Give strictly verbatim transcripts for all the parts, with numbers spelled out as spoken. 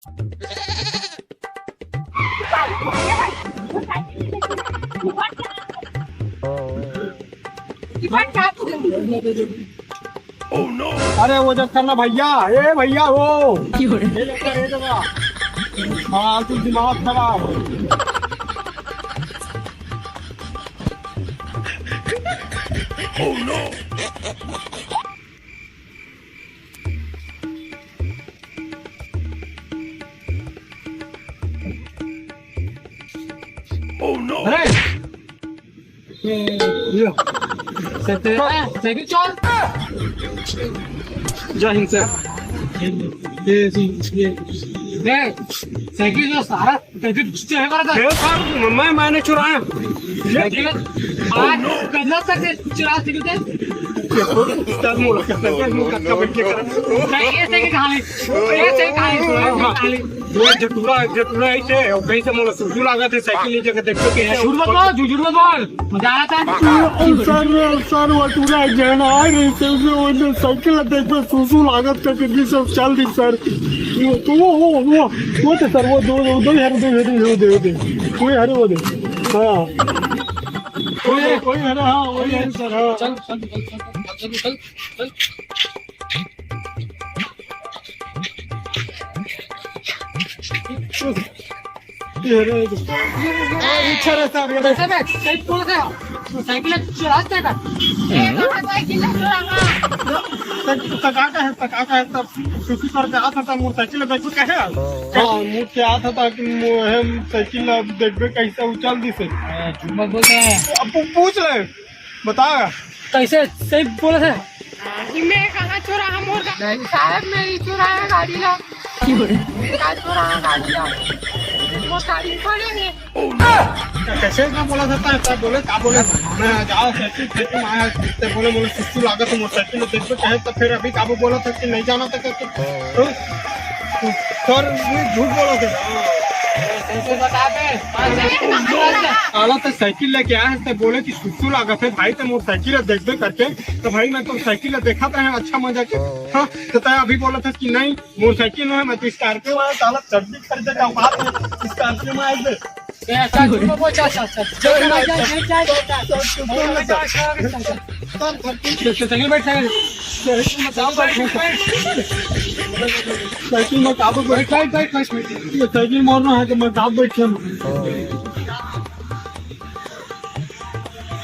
अरे वो जब करना भैया, ए भैया हो। ये जब कर, ये जब। हाँ, तू दिमाग खराब। अरे! ये, ये। सर, तेरा साइकिल चोर। जय हिंद सर। ये, ये, ये। देख, साइकिल जो सारा साइकिल चोरी करा था। ए सर, मैं, मैंने चुराया। साइकिल आज गंदा तक चुरा सकते हैं। सर, मोला करता है, मोला करता है, बैठ के करा। नहीं, ये साइकिल कहाँ ली? ये साइकिल कहाँ ली? ये कहाँ ली? वो जटूरा, जटूरा ऐसे, और कहीं से मोला सुसु लागा थे, साइकिल ले जाके देखो कि है। झूठ मत बोल, झूठ, झूठ मत बोल। मजा आ रहा था। ओ सर, सर, वो टूरा एक जन आ रही से, उसने, उसने साइकिल देख के सुसु लागत करके दी, सब चल दी सर। वो तो, वो, वो, वो, वो तो सर, वो दो, दो, दो यार, दो, दो, दो, दो, दो। वो यार, वो दे। हाँ। कोई, कोई है ना, हाँ, वही है सर, हाँ। चल, चल, चल। ये रे, ये रे, ये रे, ये रे। अच्छा रहता है, ये रे। कैसे बे? सही बोल रहे हो। तो साइकिल चलाते का? तक, तक आता है, तक आता है, तब छुट्टी करके आता था, मोटरसाइकिल में बैठ के कहे? हाँ, मुड़ के आता था कि मो-, हम साइकिल अब देखबे कैसे उछल दी से। हाँ, झूठ मत बोलते हैं। अब पू-, पूछ ले, बता। कैसे सही बोले थे? मैं कहाँ चुराया मोर गा-, नहीं साहब, मैं नहीं चुराया गाड़ी ला। मैं कहाँ चुराया गाड़ी ला? वो गाड़ी पड़ेंगे। कैसे ना बोला था, तब बोले, का बोले? मैं जाओ, सैकिल, सैकिल में आया, ते बोले, बोले, सुसु लागत है, मोटरसाइकिल में देखबे कहे, तो फिर अभी काबू बोला था कि नहीं जाना था, करके। तो सर, ये झूठ बोला था। कैसे बता दे? साला तो साइकिल लेके आया है, तो बोले कि सुसु लागत है भाई, तो मोटरसाइकिल देखबे करके, तो भाई मैं तो साइकिल देखा था अच्छा मजा के। हाँ, तो तय अभी बोला था कि नहीं, मोटरसाइकिल में है, मैं तो स्कॉर्पियो में आया, साला चड्डी खरीदे का बात है, स्कॉर्पियो में आए थे। ए, अच्छा, चुप हो, अच्छा, अच्छा, अच्छा। चल, चल, चल, चल, चल, चल। चल, चल, चल, चल, चल। चल, चल, चल। साइकिल बैठ, साइकिल। साइकिल में काबू बैठ, बैठ, बैठ, बैठ। ये साइकिल मोड़ना है तो मैं काबू बैठ के।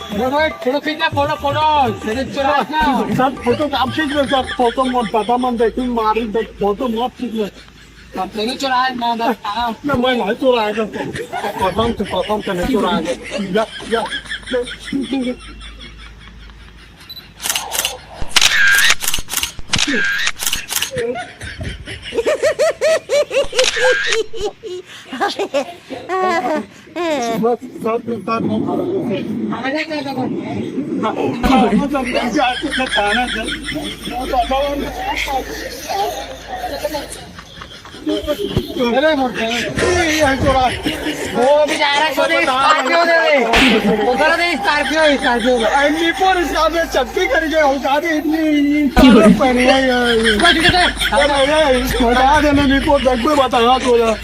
अरे भाई, फोटो खींच ले, फोटो, फोटो। तेरे चुरा ना। सब फोटो आप खींच लो, सब फोटो मत, पता मत देखी, मारी देख, फोटो मत खींच लो। अब तेरे चुराए ना, बस खाना। ना, मैं नहीं चुराया था। कसम से, कसम से नहीं चुराया था। या, या। बस, सब विस्तार नहीं। अरे, वो भी जा रहा है, वो दे, स्कॉर्पियो दे दे। वो करा दे, स्कॉर्पियो, स्कॉर्पियो। अन्नी पर इसका बे चट्टी कर गया, उठा दे इतनी, इतनी पहले यार। बस, बस, बस। अरे, यार, हटा देना, नहीं तो देख, मैं बताया तो यार।